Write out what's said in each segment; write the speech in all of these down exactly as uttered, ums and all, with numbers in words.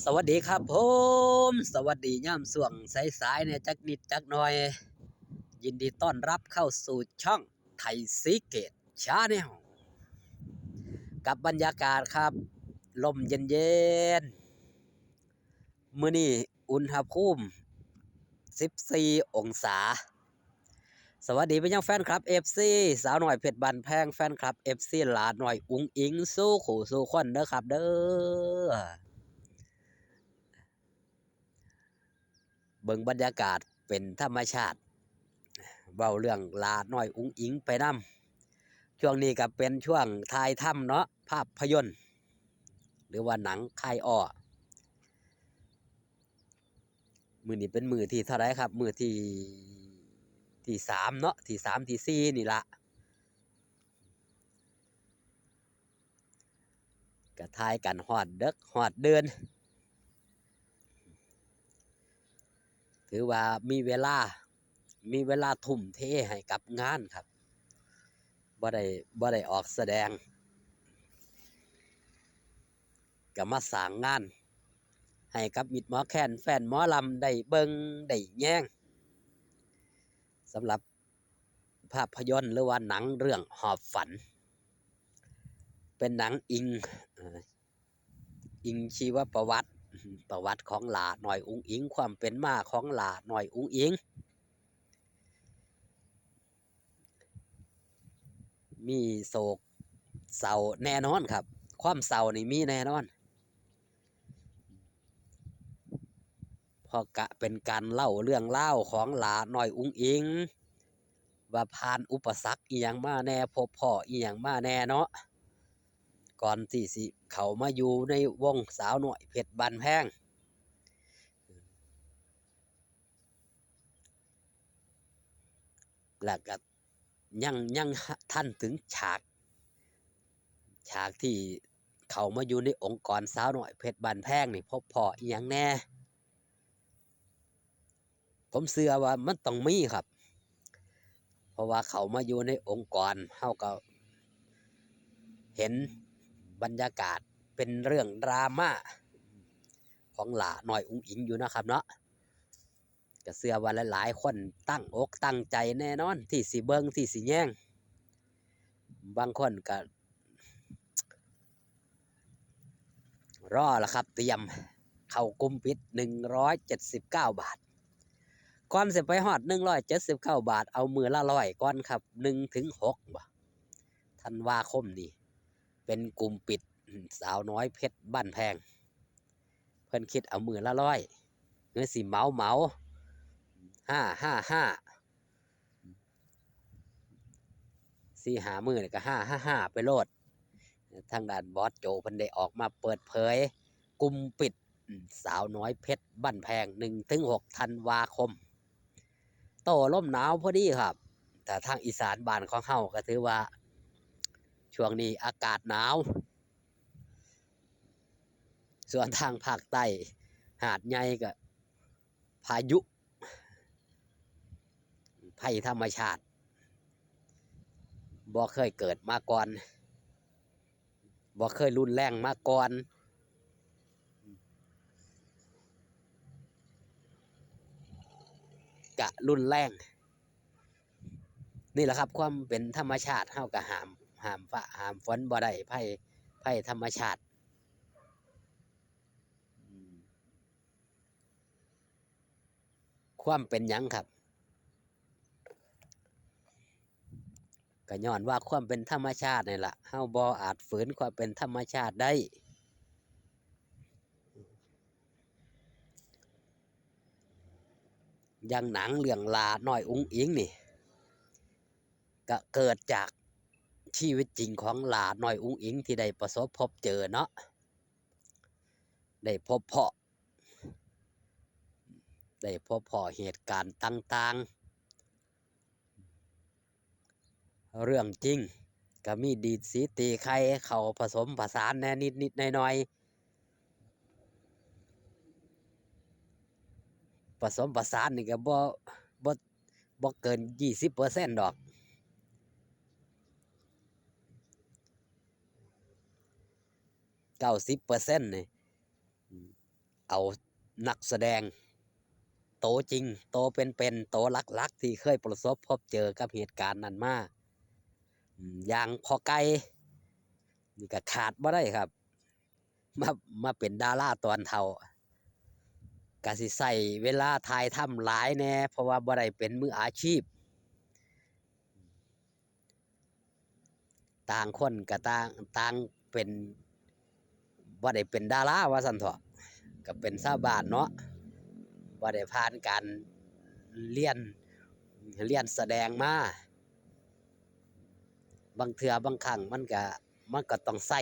สวัสดีครับผม สวัสดียามช่วงสายๆเนี่ยจักนิดจักหน่อย ยินดีต้อนรับเข้าสู่ช่องไทยซีเกตชาแนล กับบรรยากาศครับ ลมเย็นๆ มื้อนี้อุณหภูมิ สิบสี่ องศา สวัสดีไปยังแฟนคลับ เอฟซี สาวน้อยเพชรบ้านแพง แฟนคลับ เอฟซี หลาน้อยอุ๋งอิ๋ง สู่คู่สู่คนเด้อครับเด้อ เบิ่งบรรยากาศเป็นธรรมชาติ เว้าเรื่องหลาน้อยอุ๋งอิ๋งไปนำ ช่วงนี้ก็เป็นช่วงถ่ายทำเนาะ ภาพยนตร์ หรือว่าหนังค่ายอ้อ มื้อนี้เป็นมื้อที่เท่าไหร่ครับ มื้อที่ ที่สามเนาะ ที่สาม ที่สี่นี่ละ ก็ถ่ายกันฮอดดึกฮอดดื่น ถือว่ามีเวลา มีเวลาทุ่มเทให้กับงานครับ บ่ได้ บ่ได้ออกแสดง ก็มาสร้างงานให้กับมิตรหมอแคน แฟนหมอลำได้เบิ่งได้แยง สำหรับภาพยนตร์หรือว่าหนังเรื่องหอบฝัน เป็นหนังอิง เอ่อ อิงชีวประวัติ ประวัติของหลาน้อยอุ๋งอิ๋ง ความเป็นมาของหลาน้อยอุ๋งอิ๋ง มีโศกเศร้าแน่นอนครับ ความเศร้านี่มีแน่นอน เพราะกะเป็นการเล่าเรื่องราวของหลาน้อยอุ๋งอิ๋ง ว่าผ่านอุปสรรคอิหยังมาแน่ พบพ้ออิหยังมาแน่เนาะ ก่อนที่สิเข้ามาอยู่ในวงสาวน้อยเพชรบ้านแพง แล้วก็ยัง ยังทันถึงฉาก ฉากที่เข้ามาอยู่ในองค์กรสาวน้อยเพชรบ้านแพงนี่ พบพ้ออิหยังแน่ ผมเชื่อว่ามันต้องมีครับ เพราะว่าเข้ามาอยู่ในองค์กร เฮาก็เห็นบรรยากาศเป็นเรื่องดราม่าของหลาน้อยอุ๋งอิ๋งอยู่นะครับเนาะ ก็เชื่อว่าหลายๆคนตั้งอกตั้งใจแน่นอนที่สิเบิ่งที่สิแยง บางคนก็รอล่ะครับ เตรียมเข้ากลุ่มปิด หนึ่งร้อยเจ็ดสิบเก้าบาท ก่อนสิไปฮอด หนึ่งร้อยเจ็ดสิบเก้าบาท เอามื้อละร้อยก่อนครับ หนึ่งถึงหกบ่ ธันวาคมนี่ เป็นกลุ่มปิด สาวน้อยเพชรบ้านแพง เพิ่นคิดเอามื้อละร้อย หรือสิเหมาเหมา ห้าห้าห้า สี่ห้ามื้อนี่ก็ ห้าห้าห้า ไปโลด ทางด้านบอสโจเพิ่นได้ออกมาเปิดเผย กลุ่มปิด สาวน้อยเพชรบ้านแพง หนึ่งถึงหก ธันวาคม โต้ลมหนาวพอดีครับ แต่ทางอีสานบ้านของเฮาก็ถือว่า ช่วงนี้อากาศหนาว ส่วนทางภาคใต้ หาดใหญ่ก็พายุ ภัยธรรมชาติ บ่เคยเกิดมาก่อน บ่เคยรุนแรงมาก่อน กะรุนแรง นี่แหละครับ ความเป็นธรรมชาติ เฮาก็ห้าม ห้ามฟ้าห้ามฝนบ่ได้ ภัย ภัยธรรมชาติ อืม ความเป็นหยังครับ ก็ย้อนว่าความเป็นธรรมชาตินี่ล่ะ เฮาบ่อาจฝืนความเป็นธรรมชาติได้ อย่างหนังเรื่องหล้าน้อยอุ๋งอิ๋งนี่ ก็เกิดจากชีวิตจริงของหล้าน้อยอุ๋งอิ๋งที่ได้ประสบพบเจอเนาะ ได้พบพ้อ ได้พบพ้อเหตุการณ์ต่างๆ เรื่องจริง ก็มีดีดสีตีไข่เข้าผสมผสานแหน่นิดๆหน่อยๆ ผสมผสานนี่ก็บ่ บ่ บ่เกินยี่สิบเปอร์เซ็นต์ดอก เก้าสิบเปอร์เซ็นต์นี่ อืม เอานักแสดงโตจริง โตเป็นๆ โตหลักๆ ที่เคยประสบพบเจอกับเหตุการณ์นั้นมา อืม อย่างพ่อไก่ นี่ก็ขาดบ่ได้ครับ มา มาเป็นดาราตอนเฒ่า ก็สิใช้เวลาถ่ายทำหลายแหน่ เพราะว่าบ่ได้เป็นมืออาชีพ ต่างคนก็ต่าง ต่างเป็น บ่ได้เป็นดาราว่าซั่นเถาะ ก็เป็นชาวบ้านเนาะ บ่ได้ผ่านการเรียน เรียนแสดงมา บางเทื่อบางครั้งมันก็ มันก็ต้องใช้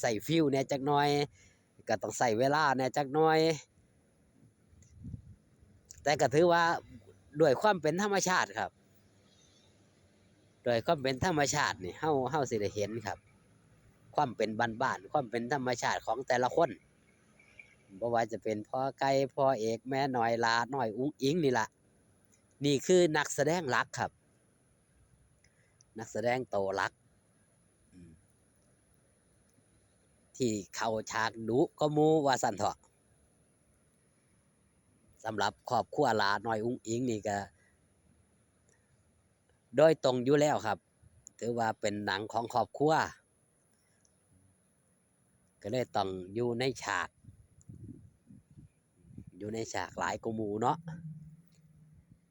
ใช้ฟีลแหน่จักหน่อย ก็ต้องใช้เวลาแหน่จักหน่อย แต่ก็ถือว่าด้วยความเป็นธรรมชาติครับ ด้วยความเป็นธรรมชาตินี่ เฮา เฮาสิได้เห็นครับ ความเป็นบ้านๆ ความเป็นธรรมชาติของแต่ละคน บ่ว่าจะเป็นพ่อไก่ พ่อเอก แม่น้อย หล้าน้อย อุ๋งอิ๋งนี่ล่ะ นี่คือนักแสดงหลักครับ นักแสดงโตหลัก อืม ที่เข้าฉากดุกว่าหมู่ว่าซั่นเถาะ สำหรับครอบครัวหล้าน้อย อุ๋งอิ๋งนี่ก็ โดยตรงอยู่แล้วครับ ถือว่าเป็นหนังของครอบครัว ก็เลยต้องอยู่ในฉาก อยู่ในฉากหลายกว่าหมู่เนาะ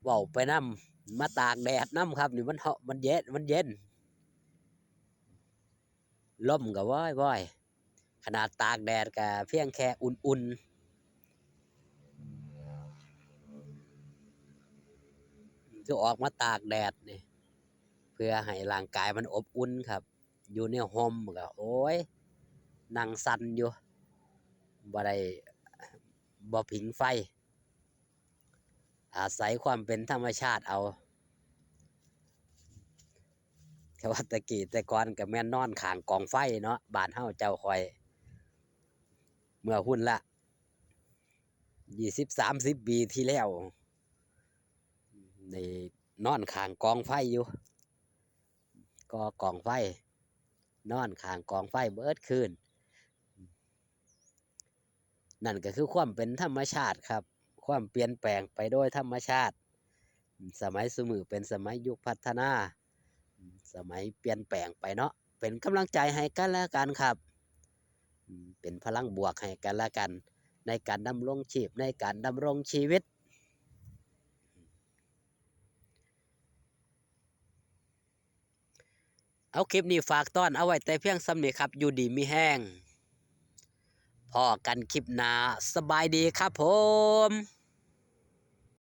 เว้าไปนำ มาตากแดดนำครับ นี่มันเฮาะ มันเย็น มันเย็น ลมก็วอยๆ ขนาดตากแดดก็เพียงแค่อุ่นๆ คือออกมาตากแดดนี่ เพื่อให้ร่างกายมันอบอุ่นครับ อยู่ในฮ่มก็ โอ้ย นั่งสั่นอยู่ บ่ได้ บ่ผิงไฟ อาศัยความเป็นธรรมชาติเอา แต่ว่าแต่กี้แต่ก่อนก็แม่นนอนข้างกองไฟเนาะ บ้านเฮาเจ้าข้อย เมื่อพุ้นละ ยี่สิบ สามสิบ ปีที่แล้ว นี่นอนข้างกองไฟอยู่ ก่อกองไฟ นอนข้างกองไฟเบิดคืน นั่นก็คือความเป็นธรรมชาติครับ ความเปลี่ยนแปลงไปโดยธรรมชาติ สมัยซุมื้อเป็นสมัยยุคพัฒนา สมัยเปลี่ยนแปลงไปเนาะ เป็นกำลังใจให้กันและกันครับ เป็นพลังบวกให้กันและกัน ในการดำรงชีพ ในการดำรงชีวิต เอาคลิปนี้ฝากตอนเอาไว้แต่เพียงส่ำนี้ครับ อยู่ดีมีแฮง พ้อกันคลิปหน้า สบายดีครับผม